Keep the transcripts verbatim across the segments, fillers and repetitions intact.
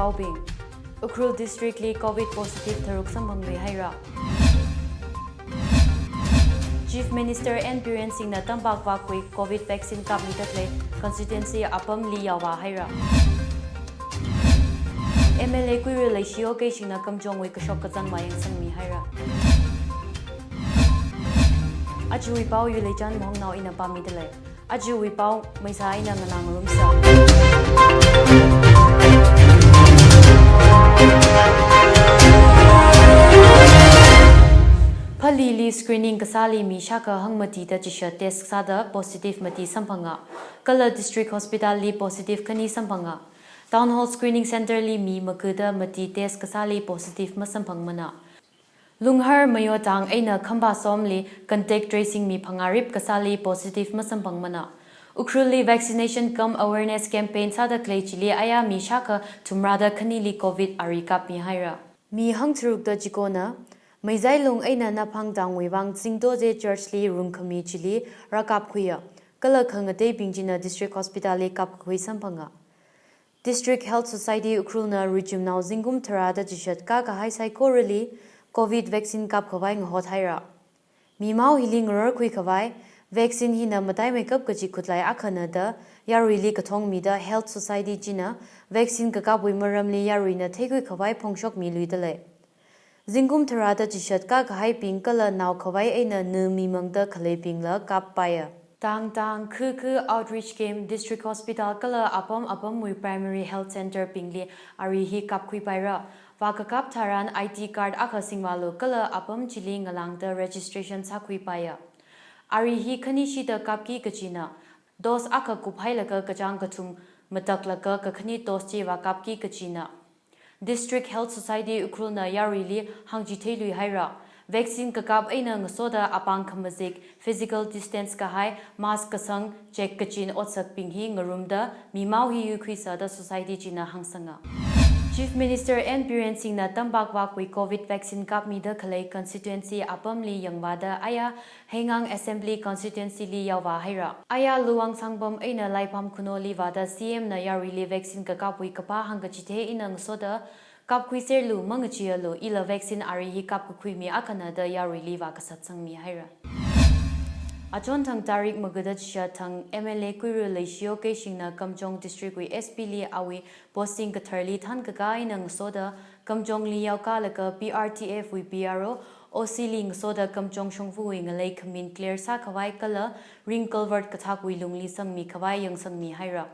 Aobing. Ukhrul District li Covid positive tharuk samphangluihaira. Chief Minister N Biren Singh na Tampak Vak wui Covid vaccine kapmida khalei constituency apamli yaovāhaira. M L A Kuirui Leishio Keishing na Kamjong wui kashok kazang vāyangsangmihaira. Ajawui pao Yuleichan Mawhungnao ina pāmida lei. Ajawui pao Meisa ina nganāngarumsa. Phalili screening kasāli mi shākha hangmatida chishat test sāda positive mati samphanga. Kala District Hospital li positive khani samphanga. Town Hall Screening Center li mi magada mati test kasāli positive masamphangmana. Lunghar Mayo Tang eina Khambasom li contact tracing mi phangā rip kasāli positive masamphangmana. Ukhrul li vaccination cum awareness campaign sāda khalei chili aya mi shākha thumrada khanili Covid ari kapmihaira. Mi hangtharukda chikona, Meizailung eina Naphang Tang wui vang Zingdoje Church li rungkhami chili rākapkhuiya, kala khangateibing china District Hospital li kapkakhui samphanga. District Health Society Ukhrul na ruichumnao zingkum tharāda chishat kakahai saikorali Covid vaccine kapkhavai ngahothaira. Mimao hili ngararkhui khavai, vaccine hina mataimeikap kaji khutlai akhana da yaruili kathong mida Health Society china vaccine kakapwui maramli yaruina theikhui khavai phongshokmiluida lei. Zingkum tharāda chishat kakahaibing kala nao khavai eina na mimangda khaleibingla kappaiya. Tang Tang Khu Khu Outreach Camp, District Hospital kala apam apamwui Primary Health Center bingli ari hi kapkhuipaira. Vākakap tharan I D card akha singvālu kala apam chili ngalāngda registration sākhuipaiya. Ari hi khanishida kapki kachina, dose akha kuphailaga kachāng kathum mataklaga kakhani dose chi vākapki kachina. District Health Society Ukhrul na yaruili hāngchitheiluihaira. Vaccine kakap eina ngasoda apāng khamazik, physical distance kahai, mask kasang, check kachin otsakbing hi ngarumda mimao hi yuikhuisa da society china hāngsanga. Chief Minister N Biren Singh na Tampak Vak wui Covid vaccine kapmida khalei constituency apamli yangvāda aya Heingang Assembly Constituency li yaovāhaira. Aya Luwang Sangpam eina Laipham Khuno li vāda C M na yaruili vaccine kakapwui kapā hāngkachithei eina ngasoda kapkhuiserlu mangacheealu, ila vaccine ari hi kapkakhui mi akhana da yaruili vākasatsangmihaira. Achon thang tarik magada chishat thang M L A Kuirui Leishio Keishing na Kamjong District wui S P li awui posting katharli thankaka eina ngasoda Kamjong li yaokalaga P R T F wui P R O, O C li ngasoda Kamjong shongfawui ngalei khamin clear sākhavai kala ring culvert kathakwui lungli sangmikhavai yangsangmihaira.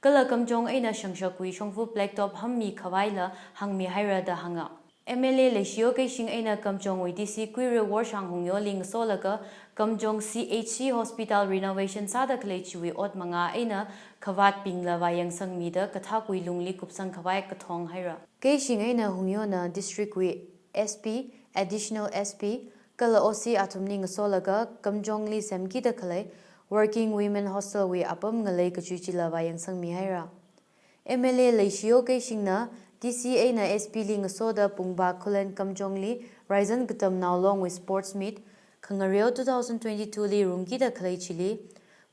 Kala Kamjong eina Shangshakwui shongfa blacktop hammikhavaila hāngmihaira da hānga. M L A Leishio Keishing eina Kamjongwui D C Kuirui Worshang Hungyo li ngasolaga Kamjong C H C Hospital renovation sāda khalei chiwui ot mangā eina khavātbingla vāyangsangmida kathakwui lungli kupsangkhavai kathonghaira. Keishing eina Hungyona district wui S P, Additional S P, kala O C athumli ngasolaga Kamjong li semkida khalei Working Women Hostel wui apam ngalei kachui chila vāyangsangmihaira. M L A Leishio Keishing na D C eina S P li ngasoda Pungba Khullen Kamjong li Raizan Katamnao Long wui sports meet, Khangareo two thousand twenty-two li rungkida khalei chili,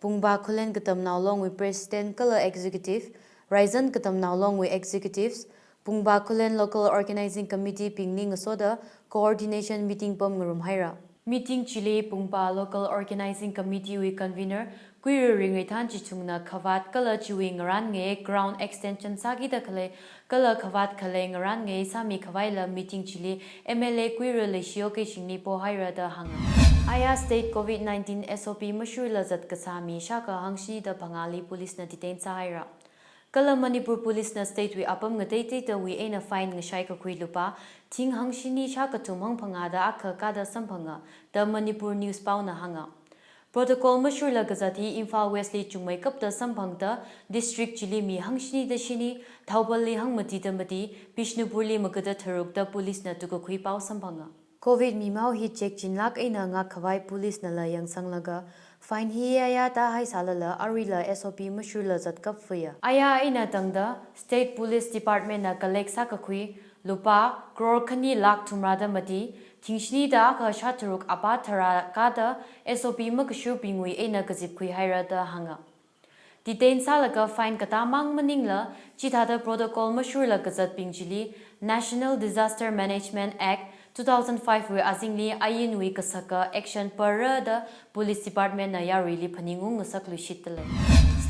Pungba Khullen Katamnao Long wui President kala Executive, Raizan Katamnao Long wui Executives, Pungba Khullen Local Organizing Committee bingli ngasoda coordination meeting pamngarumhaira. Meeting chili Pungba Local Organizing Committee wui Convener Kuirui Ringrithang Chithung na khavāt kala chiwui ngarān ngayei ground extension sākida khalei kala khavāt khalei ngarān ngayei sāmikhavaila meeting chili M L A Kuirui Leishio Keishing li pohaira da hānga. Aya state Covid nineteen S O P mashurla zat kasā mi shākha hangshini da phangāli police na detain sāhaira. Kala Manipur Police na state wui apam ngateiteitawui eina fine ngashai kakhui lupā thing hangshini shākha thum hangphangāda akha kāda samphanga da Manipur News pao na hānga. Protocol mashurla kazat hi Imphal West li chungmeikapta samphangda district chili mi hangshinida shini, Thoubal li hangmatida mati, Bishnupur li magada tharuk da police na tukakhui pao samphanga. Covid mimao hi check chinlāk eina ngakkhavai police nala yangsanglaga fine hi yayā tāhai sālala aruila S O P mashurla zatkap fuya. Aya eina tangda State Police Department na collect sākakhui lupā crore khani lakh thumrāda mati, thing shinida akha shātharuk apā tharā kāda S O P makashurbingwui eina kazipkhuihaira da hānga. Detain sālaga fine katā mang maningla, chithāda protocol mashurla kazatbing chili National Disaster Management Act two thousand five wui azingli ainwui kasaka action parada Police Department na yaruili phaningung ngasakluishitdalei.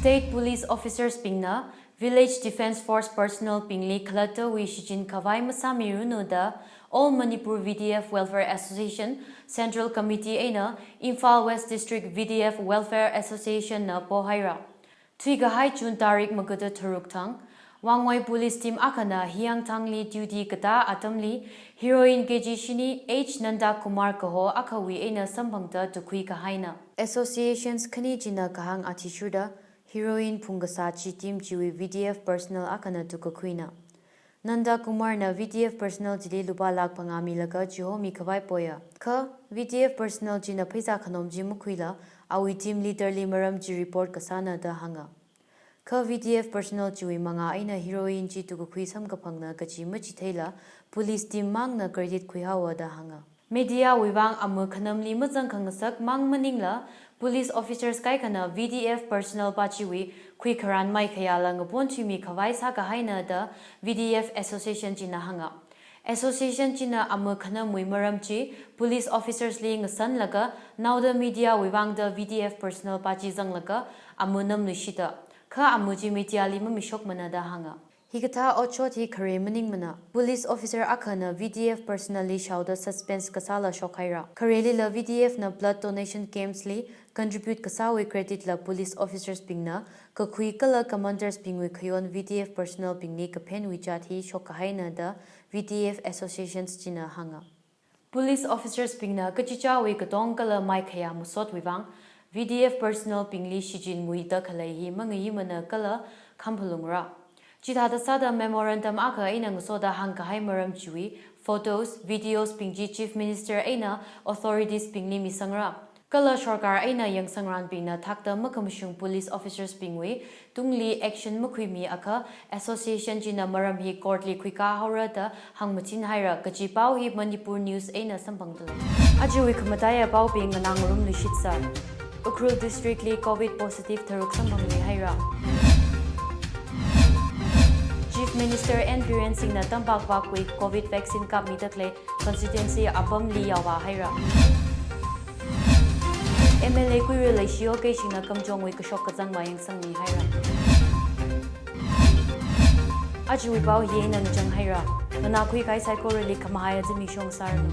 State Police Officers bingna Village Defence Force personnel bingli khalattawui shichin khavai masāmiranu da All Manipur V D F Welfare Association Central Committee eina Imphal West District V D F Welfare Association na pohaira. Thuikahai June tarik magada tharuk thang, Wangoi Police Team akhana Hiyangthangli duty katā atamli, heroin K G shini H Nanda Kumar kaho akhawui eina samphangda tukhui kahaina. Associations khani china kahāng athishurda, heroin phungkasā chi team chiwui V D F personnel akhana tukkakhuina. Nanda Kumar na V D F personnel chili lupā lakh phangā milaga chihomi khavai poya. Kha V D F personnel china pheisā khanom chi makhuila, awui team leader li maram chi report kasāna da hānga. Kha V D F personnel chiwui mangā eina heroin chi tukkakhui samkaphangna kachi machitheila, police team mangna credit khuihaowa da hānga. Media wui vang ama khanamli mazangkhangasak mang maningla, police officers kaikhana V D F personnel pa chiwui khuikharan maikhayāla ngaponthuimi khavai sākahaina da V D F Association china hānga. Association china ama khanamwui maram chi police officers li ngasanlaga, naoda media wui vangda V D F personnel pa chi zanglaga ama namluishita. Kha ama chi media li mamishokmana da hānga. Hikathā otshot hi khare maningmana. Police officer akhana V D F personnel li shaoda suspense kasāla shokhaira. Kharelila V D F na blood donation camps li contribute kasāwui credit la police officers bingna kakhui kala commanders bingwui khayon V D F personnel bingli kaphenwui chat hi shokkahaina da V D F Associations china hānga. Police officers bingna kachichāwui katong kala maikhayā masotwui vang V D F personnel bingli shichin muida khalei hi mangayimana kala khamphalungra. Chithāda sāda memorandum akha eina ngasoda hāngkahai maram chiwui photos, videos bing chi Chief Minister eina authorities bingli misangra. Kala sorkar eina yangsangranbingna thakta makhamashung police officers bingwui tungli action makhuimi akha association china maram hi court li khuikā haora da hāngmachinhaira. Kachi pao hi Manipur News eina samphangdalei. Ajawui khamataiya paobing nganāngarumluishitsa. Ukhrul District li covid positive tharuk samphangmihaira. Chief Minister N Biren Singh na Tampak Park wui covid vaccine kapmida khalei constituency apamli yaovāhaira. M L A Kuirei Leishiyokei Singh na Kamjongwui kashok kazang mayangsangmihaira. Ajawui pao hi eina ngachanghaira. Nganākhui kahai saikorali khamahai azimiksho ngasāranu.